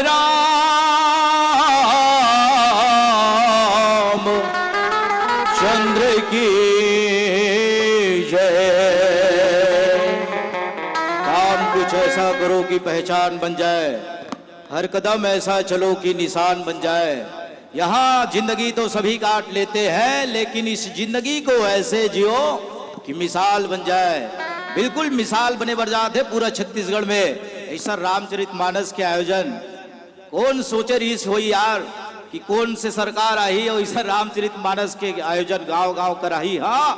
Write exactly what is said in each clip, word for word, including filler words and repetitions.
राम चंद्र की जय। काम कुछ ऐसा करो कि पहचान बन जाए, हर कदम ऐसा चलो कि निशान बन जाए। यहाँ जिंदगी तो सभी काट लेते हैं, लेकिन इस जिंदगी को ऐसे जियो कि मिसाल बन जाए। बिल्कुल मिसाल बने बर जात हे पूरा छत्तीसगढ़ में ऐसा रामचरित मानस के आयोजन। कौन सोचे रहिस होही यार कि कौन से सरकार आही अउ ऐसा रामचरित मानस के आयोजन गांव गांव कराही। हाँ,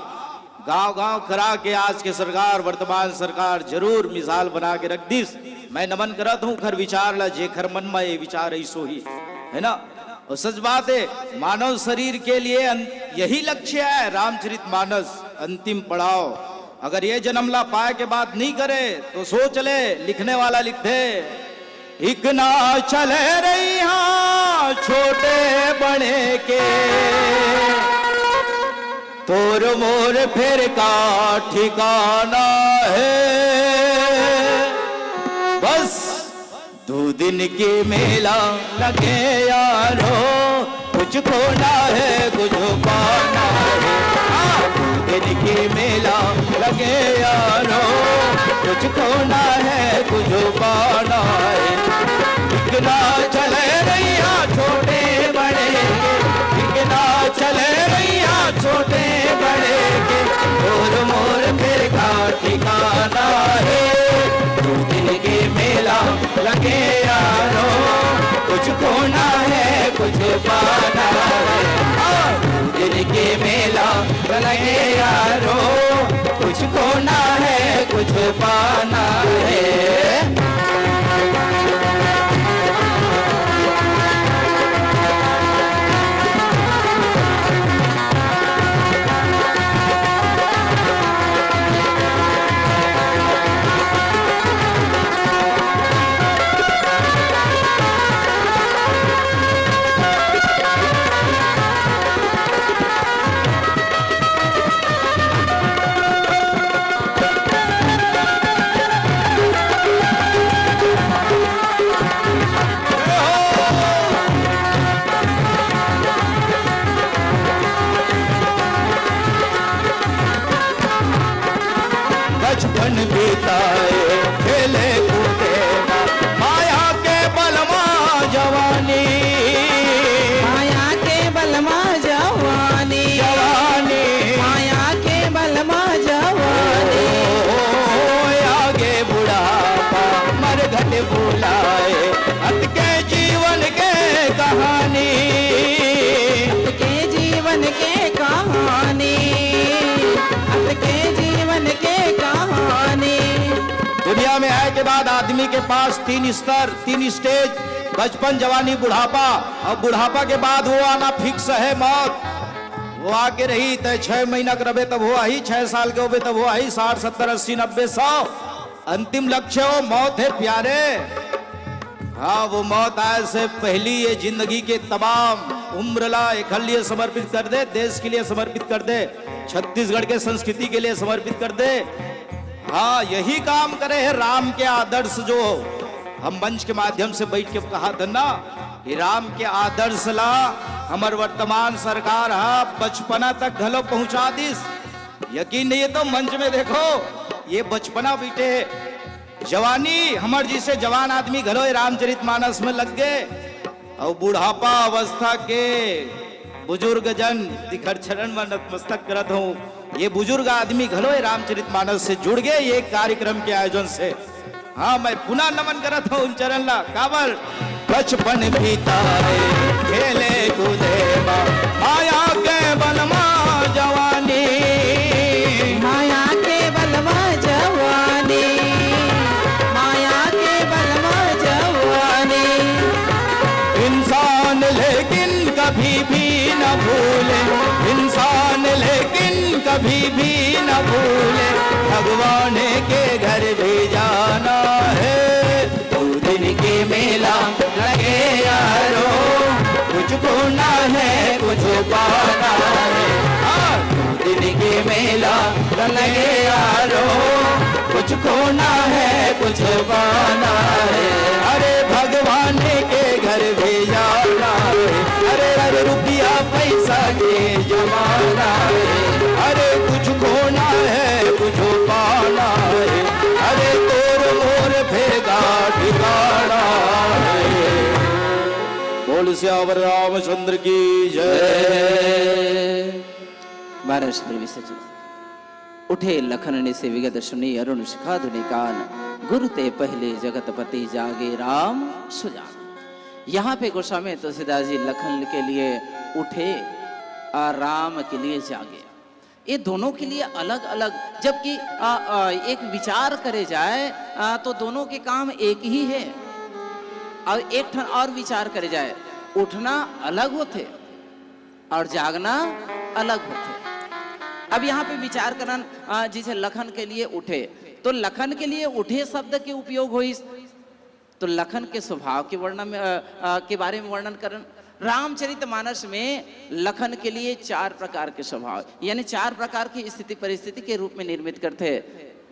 गांव गांव करा के आज के सरकार, वर्तमान सरकार जरूर मिसाल बना के रख दिस। मैं नमन करत हूँ खर विचार ला, जेखर मन में ये विचार ऐसो ही है ना। और सच बात है, मानव शरीर के लिए अन-, यही लक्ष्य है रामचरित मानस अंतिम पड़ाव। अगर ये जन्म ला पाए के बाद नहीं करे तो सोच ले, लिखने वाला लिखथे, इकना चले रहिहा छोटे बड़े के, तोर मोर फेर का ठिकाना है। बस दू दिन के मेला लगे यारो, कुछ खोना है, कुछ पाना है। हाँ, दू दिन के मेला लगे यारो, कुछ खोना है, कुछ पाना है। इकना चले रहिहा छोटे बड़े के, इकना चले रहिहा छोटे बड़े के, तोर मोर फेर का ठिकाना है। दू दिन के मेला लगे यारो, कुछ खोना है, कुछ पाना है। हाँ, दू दिन के मेला लगे यारो, कुछ खोना है, कुछ पाना है। बचपन बिताए खेले कूदे मा, माया के बल मा जवानी। माया के बल मा जवानी। जवानी। माया के बल मा जवानी। ओ, आगे बुढ़ापा मरघट बुलाए, अतके जीवन के कहानी। अतके जीवन के कहानी। अतके जीवन के कहानी। दुनिया में आए के बाद आदमी के पास तीन स्तर, तीन स्टेज, बचपन, जवानी, बुढ़ापा। और बुढ़ापा के बाद वो आना फिक्स है, मौत। वो आके रही, तय छह महीना के रबे तब वो आही, छह साल के होबे तब वो आही, साठ, सत्तर, अस्सी, नब्बे, सौ। अंतिम लक्ष्य वो मौत है प्यारे। हाँ, वो मौत आए से पहली ये जिंदगी के तमाम उम्र ला एखर लिए समर्पित कर दे, देश के लिए समर्पित कर दे, छत्तीसगढ़ के संस्कृति के लिए समर्पित कर दे। हाँ, यही काम करे है राम के आदर्श, जो हम मंच के माध्यम से बैठ के कहा था ना, कि राम के आदर्श ला हमर वर्तमान सरकार हा बचपना तक घलो पहुंचा दिस। यकीन नहीं है तो मंच में देखो, ये बचपना बीते, जवानी, हमर जैसे जवान आदमी घलो ये रामचरित मानस में लग गए। और बुढ़ापा अवस्था के बुजुर्ग जन दिखर चरण में नतमस्तक करत हूँ। ये बुजुर्ग आदमी घलो ये रामचरित मानस से जुड़ गए, ये कार्यक्रम के आयोजन से। हाँ, मैं पुनः नमन करत हूँ उन चरण ला। काबर? बचपन बिताए खेले कूदे मा, माया के बल मा जवानी। माया के बल मा जवानी। माया के बल मा जवानी। इंसान लेकिन कभी भी न भूले, इंसान लेकिन कभी भी न भूले, भगवान के घर भी जाना है। दो दिन के मेला लगे यारो, कुछ खोना है, कुछ पाना है। हाँ, दो दिन के मेला लगे यारो, कुछ खोना है, कुछ पाना है। अरे भगवान बोल सियावर रामचंद्र की जय। बारह श्री विसर्जन। उठे लखन निसि विगत सुनि अरुण शिखा धुनि कान। गुरु ते पहले जगतपति जागे राम सुजान। यहाँ पे गोस्वामी तुलसीदास जी लखन के लिए उठे और राम के लिए जागे। ये दोनों के लिए अलग अलग, जबकि आ, आ, एक विचार करे जाए आ, तो दोनों के काम एक ही है। और एक ठन और विचार करे जाए, उठना अलग होथे और जागना अलग होथे। अब यहाँ पे विचार करन, आ, जैसे लखन के लिए उठे, तो लखन के लिए उठे शब्द के उपयोग होइस, तो लखन के स्वभाव के वर्णन में, अ, अ, के बारे में वर्णन करन। रामचरित मानस में लखन के लिए चार प्रकार के स्वभाव, यानी चार प्रकार की स्थिति परिस्थिति के रूप में निर्मित करथे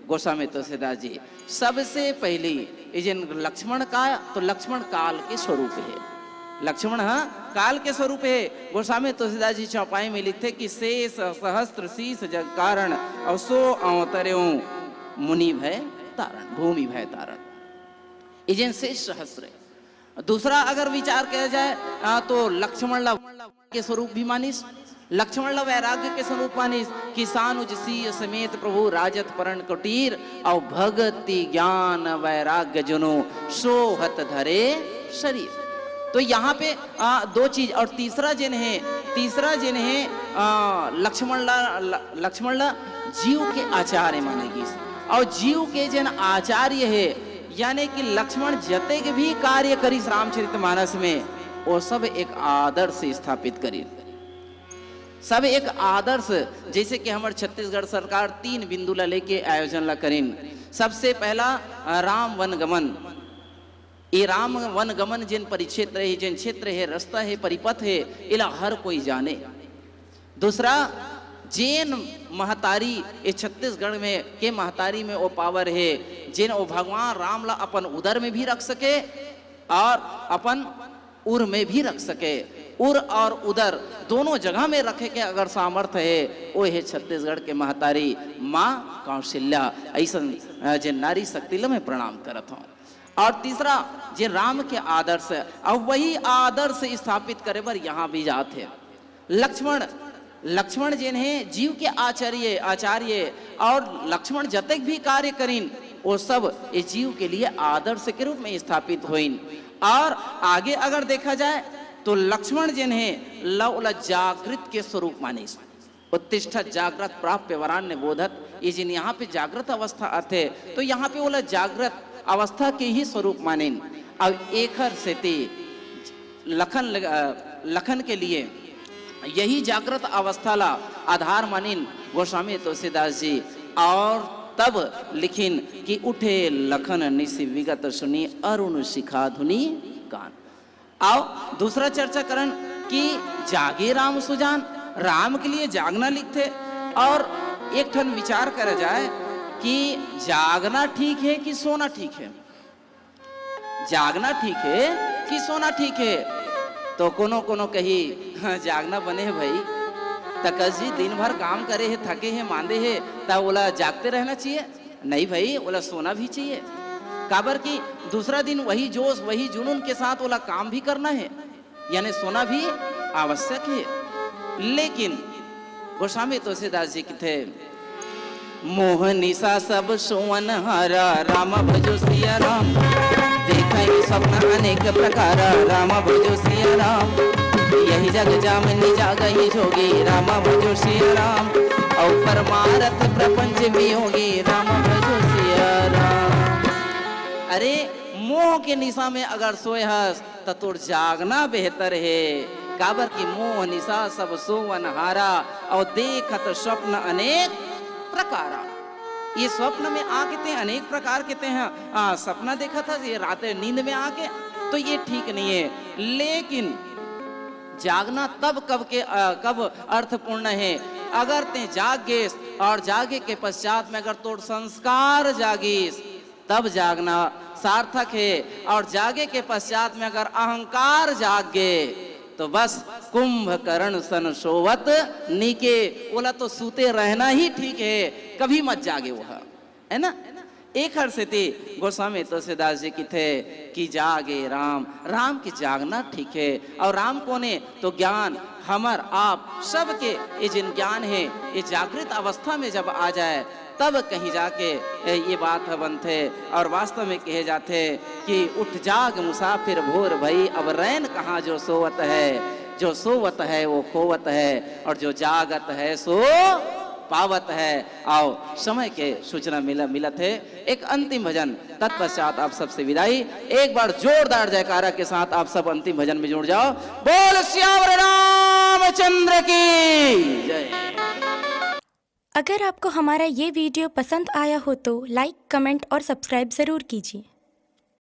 गोस्वामी तुलसीदास जी। सबसे पहली ये जिन लक्ष्मण का, तो लक्ष्मण काल के स्वरूप है। लक्ष्मण, हाँ, काल के स्वरूप है। गोस्वामी तुलसीदास जी चौपाई में लिखते कि शेष सहस्त्र शीश जग कारण, और सो अवतर्यो मुनि भय तारण, भूमि भय तारण। ये जेन शेष सहस्त्र है। दूसरा अगर विचार किया जाए, आ, तो लक्ष्मण ला के स्वरूप भी मानिस, लक्ष्मण ला वैराग्य के स्वरूप मानिस कि सानुज सीय समेत प्रभु राजत परण कुटीर, और भक्ति ज्ञान वैराग्य जुनु सोहत धरे शरीर। तो यहाँ पे, आ, दो चीज। और तीसरा जेन है, तीसरा जेन है, आ, लक्ष्मण ला, ल-, लक्ष्मण ला जीव के आचार्य माने गीस। और जीव के जेन आचार्य है, यानी कि लक्ष्मण जतेक भी कार्य करिस रामचरित मानस में, वो सब एक आदर्श स्थापित करिन। सब एक आदर्श, जैसे कि हमर छत्तीसगढ़ सरकार तीन बिंदु ला लेके आयोजन ला करिन। सबसे पहला, अ, राम वन गमन। ये राम वन गमन जेन परिक्षेत्र है, जेन क्षेत्र है, रास्ता है, परिपथ है, एला हर कोई जाने। दूसरा, जेन महतारी ये छत्तीसगढ़ में के महतारी में वो पावर है, जेन वो भगवान राम ला अपन उदर में भी रख सके और अपन उर में भी रख सके। उर और उदर दोनों जगह में रखे के अगर सामर्थ्य है, वो है छत्तीसगढ़ के महतारी माँ कौशल्या। ऐसन, अ, जे नारी शक्ति ला मैं प्रणाम करत हूँ। और तीसरा, जे राम के आदर्श है, और वही आदर्श स्थापित करे बर यहाँ भी जात है। लक्ष्मण, लक्ष्मण जेन है जीव के आचार्य, आचार्य, और लक्ष्मण जतेक भी कार्य करिन, वो सब ये जीव के लिए आदर्श के रूप में स्थापित होइन। और आगे अगर देखा जाए, तो लक्ष्मण जेन है, ल-, ओला जागृत के स्वरूप मानिस। उत्तिष्ठ जाग्रत प्राप्य वरान्य बोधत, ये जिन यहाँ पे जागृत अवस्था आथे, तो यहाँ पे ओला जागृत अवस्था के ही स्वरूप मानिन। अब एखर सेती लखन लग-, अ, लखन के लिए यही जागृत अवस्था ला आधार मानिन गोस्वामी तुलसीदास जी, और तब लिखिन कि उठे लखन निसि विगत सुनि अरुण शिखा धुनि कान। आओ दूसरा चर्चा करन कि जागे राम सुजान, राम के लिए जागना लिखथे। और एक ठन विचार करा जाए कि जागना ठीक है कि सोना ठीक है? जागना ठीक है कि सोना ठीक है? तो कोनो कोनो कही, "हाँ, जागना बने है भाई।" त कस जी दिन भर काम करे है, थके है, मांदे है, त ओला जागते रहना चाहिए? नहीं भाई, ओला सोना भी चाहिए। काबर कि दूसरा दिन वही जोश, वही जुनून के साथ ओला काम भी करना है, यानी सोना भी आवश्यक है। लेकिन गोस्वामी तुलसीदास जी कथे, "मोह निशा सब सोवन हारा, राम भजो सिया राम। देखहि स्वप्न अनेक प्रकारा, राम भजो सिया राम। यही जग जामिनि जागहि जोगी, राम भजो सिया राम। और परमारथ प्रपंच वियोगी, राम भजो सिया राम।" अरे, मोह के निशा में अगर सोए हस, त तोर जागना बेहतर हे, काबर कि मोह निशा सब सोवन हारा, और देखत स्वप्न अनेक प्रकारा। ये स्वप्न में आके ते अनेक प्रकार के ते हैं, आ, सपना देखत हस, ये रात नींद में आके, तो ये ठीक नहीं है। लेकिन जागना तब कब के, आ, कब अर्थपूर्ण है? अगर ते जाग गेस और जागे के पश्चात में अगर तोर संस्कार जागीस, तब जागना सार्थक है। और जागे के पश्चात में अगर अहंकार जाग गे, तो बस कुंभकर्ण सन सोवत नीके, ओला तो सूते रहना ही ठीक है, कभी मत जागे वह, है ना? एखर सेती गोस्वामी तुलसीदास जी किथे कि जागे राम, राम के जागना ठीक हे। अउ राम कोने तो ज्ञान, हमर आप सबके ये जिन ज्ञान हे, ये जागृत अवस्था में जब आ जाए, तब कहीं जाके ए, ये बात ह बनथे। अउ वास्तव में कहे जाथे कि उठ जाग मुसाफिर भोर भई, अब रैन कहाँ जो सोवत है, जो सोवत है वो खोवत है, अउ जो जागत है सो पावत है। अउ समय के सूचना मिल मिलत हे। एक अंतिम भजन, तत्पश्चात आप सबसे विदाई। एक बार जोरदार जयकारा के साथ आप सब अंतिम भजन में जुड़ जाओ। बोल सियावर रामचंद्र की जय। अगर आपको हमारा ये वीडियो पसंद आया हो तो लाइक, कमेंट और सब्सक्राइब ज़रूर कीजिए।